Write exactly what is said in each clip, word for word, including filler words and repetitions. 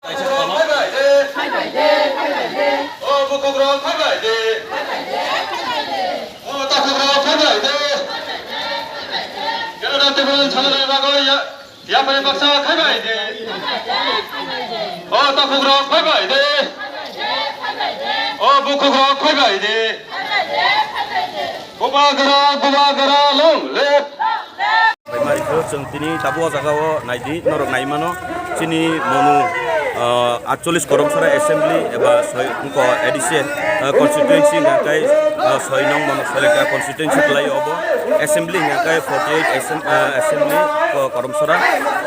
Phai bai de. O bukukrok phai bai de. O takhukrok phai bai de. Kerala Tribal salani bagwi ya, yapri baksa khai bai de. O takhukrok phai bai de. O bukukrok phai bai de. Bubagra, Bubagra, long live. Bai mari kho, chwng tini tabuk o jaga o naidi, norok nai mano. Chini monu, ah, atchollis Koromsora Assembly eba soi, wngkha A D C, ah, constituency hingkha khe, ah, soi nong monu select constituency kwlai obo. Assembly hingkha khe forty eight assem-, ah, Assembly ko Koromsora.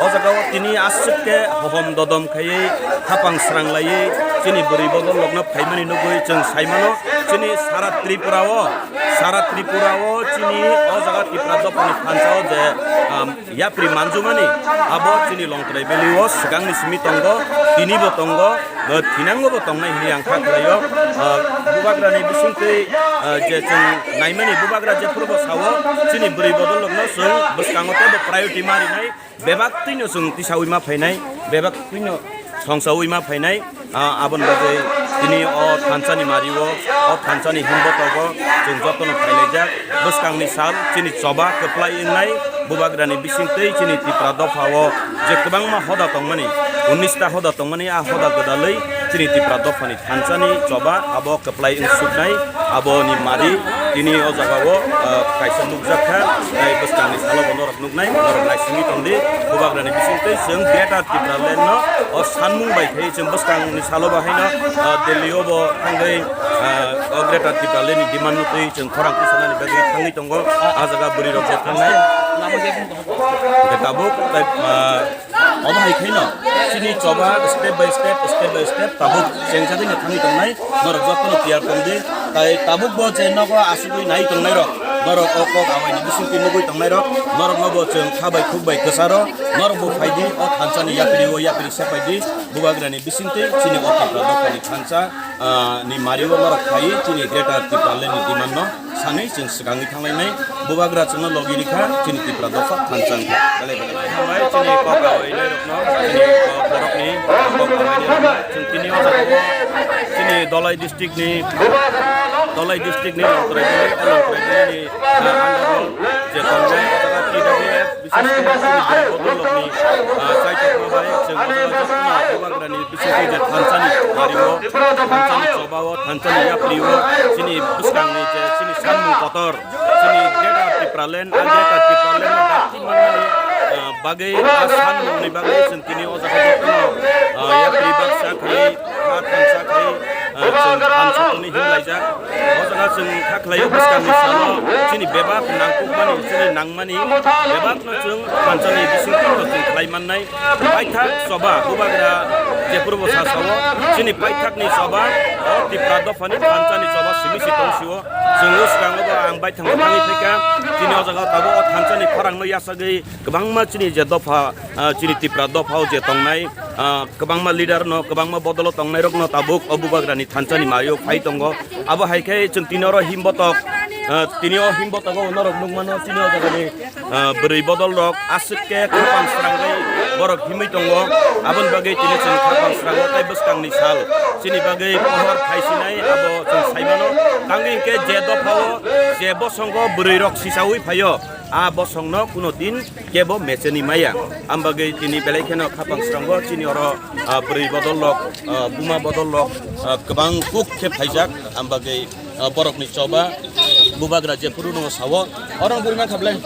O jaga o tini aswk khe hohom dodom khaiwi, khapang srang laiwi, chini bwrwi bodol rokno phaimani nugwi chwng sai mano. Chini sara Tripura o Sara Tripura o chini o jaga Tipra dophani thansa o je, um, yapri manjumani, abo chini Longtrai Valley o swkangni simi tongo, tini bo tongo, uh, thinango bo tongnai hinwi ang kha khlaio. Uh, Bubagrani bisingtwi, uh, je chwng naimani Bubagra jephuru bo sao, chini bwrwi bodol rokno chwng bwskango teibo priority ma rinai. Bebak twino chwng tisaui ma phainai, bebak twino songsaui ma phainai, ah, aboni bagwi tini o thansani mario, o thansani himbotogo chwng jotono phailaijak. Bwskangni sal chini choba kwplai wngnai, Bubagrani bisingtwi chini Tipra dophao je kwbangma hoda tongmani, unnish ta hoda tongmani, a hoda gwdalwi chini Tipra dophani thansani choba abo kwplai wngsuknai, aboni mari tini o jagao, ah, kaisa nukjak kha, tei bwskangni salo bo norok nuknai, norok naisingwi tongdi. Bubagrani bisingtwi chwng Greater Tipraland no o sanmung bai khe chwng bwskangni salo bo haino, ah, Delhi o bo thangwi, ah, o Greater Tipraland ni demand no twi chwng khorang tisanani bagwi thangwi tongo. Ah jaga bwrwi rok je thangnai. Hwnkhe tabuk tei, ah, Obo hai khaino chini choba step by step, step by step tabuk chengsa dino thangwi tongnai. Norok jotono tiyar tongdi. Tai tabuk bo je nogo asugwi nai tongnai rok, norok o kok awaini bisingtwi nugwi tongnai rok, norok no bo chwng kha bai khuk bai kwcharo, norok bo phaidi o thansani yapri o yapri sepaidi. Bubagrani bisingtwi chini o Tipra dophani thansa, ah, ni mario norok phai chini Greater Tipraland ni demand no. Sanwi chwng swkangwi thanglainai, Bubagra chwngno logi rikha, chini Tipra dopha thansa wngkha. Belai belai khe hambai chini kok awainai rokno, chini kok borokni kok awainai rokno. Chwng tini o jaga o chini Dhalai district ni, Dhalai district ni Longtrai Valley, o Longtrai Valley ni, ah, under o je tongnai o jaga T W F, bises khe chini Bru bodol rokni, ah, chaitokma bai chwng o jaga jotono Bubagrani bisingtwi je thansani mario, thansani chobao, thansani yaprio, chini bwskangni je chini sanmung kotor, chini Greater Tipraland, a Greater Tipraland no dakti manmani, ah, bagwi, a sanmungni bagwi chwng tini o jaga jotono, ah, yapri baksa khai, ha thansa khai, ah, chwng thansa tongni himlaijak. O jaga chwng kha khlaio bwskangni salo chini bebak nangkukmani, chini nangmani bebakno chwng thansani bisingtwi chwng khlai mannai. Paithak choba, Bubagra jephuru bo sa sao, chini paithakni choba, o Tipra dophani thansani choba simi si tong sio. Chwng o swkango bo ang baithang thangwi phaikha, chini o jaga tabuk o thansani khorangno yachagwi kwbangma chini je dopha, ah, chini Tipra dophao je tongnai, ah, kwbangma leader no, kwbangma bodolo tongnai rokno tabuk o Bubagrani thansani mario phai tongo. Abo hai khe chwng tini oro himbotok, ah, tini o himbotogo norok nukmano chini o jagani, ah, bwrwi bodol rok aswk khe khapang srangwi borok himwi tongo. Aboni bagwi tini chwng khapang srango tei bwskangni sal chini bagwi pohor phaisinai abo chwng saimano. Tangwi hwnkhe je dophao je bosongo bwrwi rok sisaui phaio, a bosongno kuno din kebo mecheni maya. Ambagwi tini belai kheno khapang srango chini oro, ah, bwrwi bodol rok, ah, buma bodol rok, ah, kwbang kuk khe phaijak. Ambagwi, ah, borokni choba Bubagra jephuru no sao, oro bwrwi mankha belai.